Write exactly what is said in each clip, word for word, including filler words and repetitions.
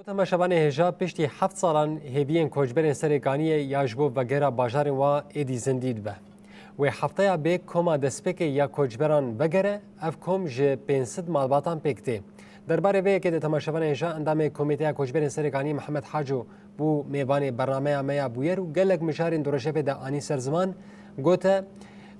Temaşevanê hêja, piştî heft salan hêviyên koçberên Serê Kaniyê ya ji bo vegera bajarên wa êdî zindî dibe. Wê hefteya bê koma destpêkê ya koçberan vegere, ev kom ji pênc sed malbatan pêk tê. Derbarê vê yekê de temaşevanê hêja, endamê Komîteya Koçberên Serê Kaniyê Mihemed Haco bû mêvanê bernameya me ya bûyer û gelek mijarên di rojevê de anî ser ziman, gote,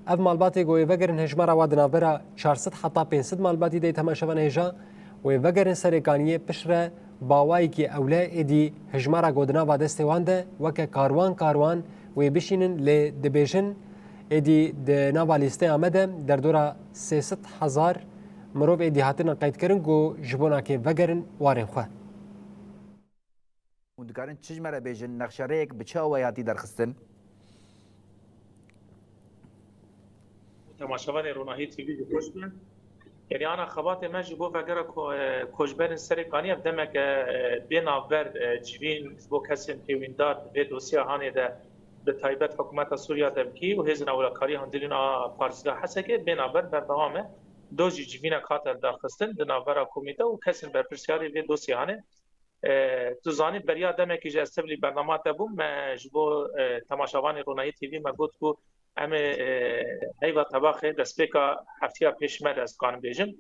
ev malbatê ku wê vegerin hejmara wa di navbera çar sed heta pênc sed malbatî de temaşevanê hêja, wê vegerin Serê Kaniyê piştre bawayekî ewle êdî hejmara ku di nava destê wan de weke karwan karwan wê bişînin, lê dibêjin êdî di nava lîsteya me de derdora sê sed hezar mirov êdî hatine qeydkirin ku ji bo nakê vegerin warên xwe. Hûn dikarin çi ji me re bêjin, nexşerêyek bi çi awayî hatî derxistin? Temaşevanê Ronahî T V jî xweş be. Yanî ana xebatê me ji bo vegera ko-, e, koçberên Serê Kaniyê ev demeke, e, bê navber, e, civîn ji bo kesên hêwîndar di vê dosya hanê de bi taybet hikûmeta Sûriya de bikî û hêzên ewlekariya hundirîn a parêzgeha Hesekê bê navber berdewam e. Do jî civînek hate darxistin di navbera komîte û kesên berpirsyarê vê dosya hanê. E, tu zanî beriya demekî ji ez tevlî bernama te bûm, me ji bo, e, temaşevanê Ronahî T V me got ku em ê, e, heyva tebaxê destpêka heftiya pêş me de ez dikarim bêjim.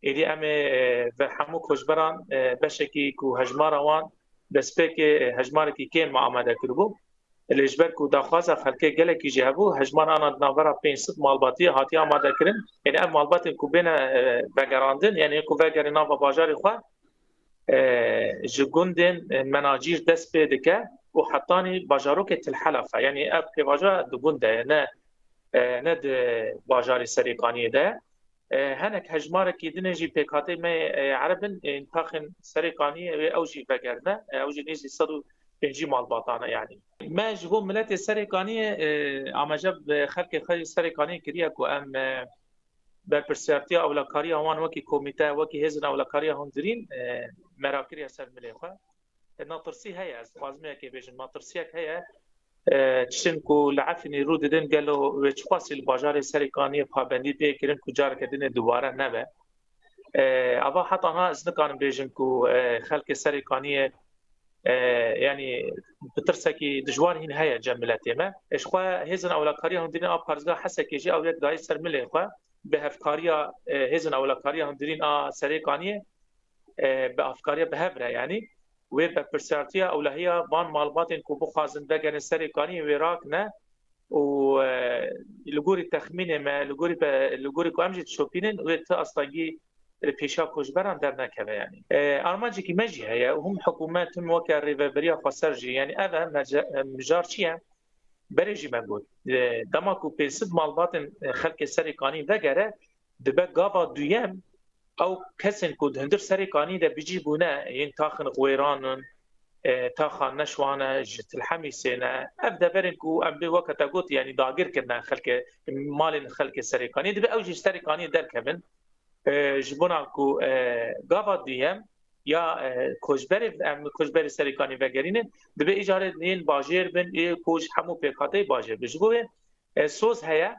Êdî em ê, e, ve hemû koçberan, e, beşekî ku hejmara wan destpêkê, e, hejmarekî kêm me amade kiribû. Lê ji ber ku daxwaza xelkê gelekî jî hebû, hejmara ana di navbera pênc sed malbatiyê hatiye amadekirin. Yanî ev malbatên ku bêne, e, vegerandin, yanî ku vegerê nava bajarê xwe, e, ji gundên, e, menacîr dest pê dike û hetanî bajarokê Til Helef e. Yanî ev pêvajoya di gund de ye, ne, e, ne di bajarê Serê Kaniyê de ye. E, hinek hejmarekî din ê jî pêkhateyê me, e, ereb in, ên taxên Serê Kaniyê wê ew jî vegerine. E, ew jî nêzî sed û pêncî malbatan e yanî. Me ji bo miletê Serê Kaniyê, e, amaje bi xelkê xwe yê Serê Kaniyê kiriye ku em, e, berpirsiyartiya ewlekariya wan wekî komîte, wekî hêzên ewlekariya hundirîn, e, me rakiriye ser milê xwe. E, natirsî heye, ez dixwazim yekê bêjim, natirsiyek heye. E, tiştên ku li Efrînê rû didin, gelo wê çiqasî li bajarê Serê Kaniyê pabendî pê kirin ku careke dinê dubare nebe. E, ava heta niha ez nikarim bêjim ku, e, xelkê Serê Kaniyê, e, yanî bi tirsekî dijwar hîn heye cem miletê me. E, ji xwe hêzên ewlekariya hundirîn a parêzgeha Hesekê jî ew yek dayî ser milê xwe bi hevkariya, e, hêzên ewlekariya hundirîn a Serê Kaniyê, e, bi hevkariya bi hev re yanî wê berpirsiyartiya ewlehiya van malbatên ku bixwazin vegerin Serê Kaniyê wê rakine û, e, li gorî texmînê me, li gorî be, li gorî ku em jî dişopînin, wê ti astengî li pêşiya koçberan dernekeve yanî. E, armancekî me jî heye û him hikûmet, him weke rêveberiya xweser jî. Yanî ev e, mece-, e, mijar çi ye? Berê jî me got, e, dema ku pênc sed malbatên, e, xelkê Serê Kaniyê vegere, dibe gava duyem ew kesên ku di hundir Serê Kaniyê de bi cî bûne, yên taxên Xwêran in, e, taxa Neşwan e, ji Til Hemîsê ne. Ev deverên ku em bê weke te got, yanî dagir kirine xelkê, malên xelkê Serê Kaniyê, dibe ew jî ji Serê Kaniyê derkevin. E, ji bona ku, e, gava duyem ya, e, koçberê, em koçberê Serê Kaniyê vegerînin, dibe îcarê yên bajêr bin, ê ku ji hemû pêkhateyê bajêr bin. Ji bo wê, e, soz heye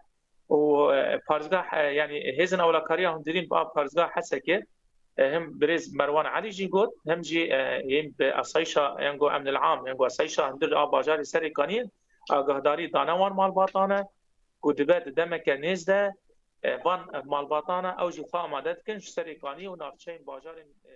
û, e, parêzgah, e, yanî hêzên ewlekariya hundirîn bi a parêzgah Hesekê, e, him birêz Merwan Elî jî got, him jî, e, yên bi asayîşa, yango emnil am, yango asayîşa hundir a bajarê Serê Kaniyê agahdarî dane wan malbatane ku dibe di demeke nêz de, e, van malbatane ew jî xwe amade dikin ji Serê Kaniyê û navçeyên bajarên, e,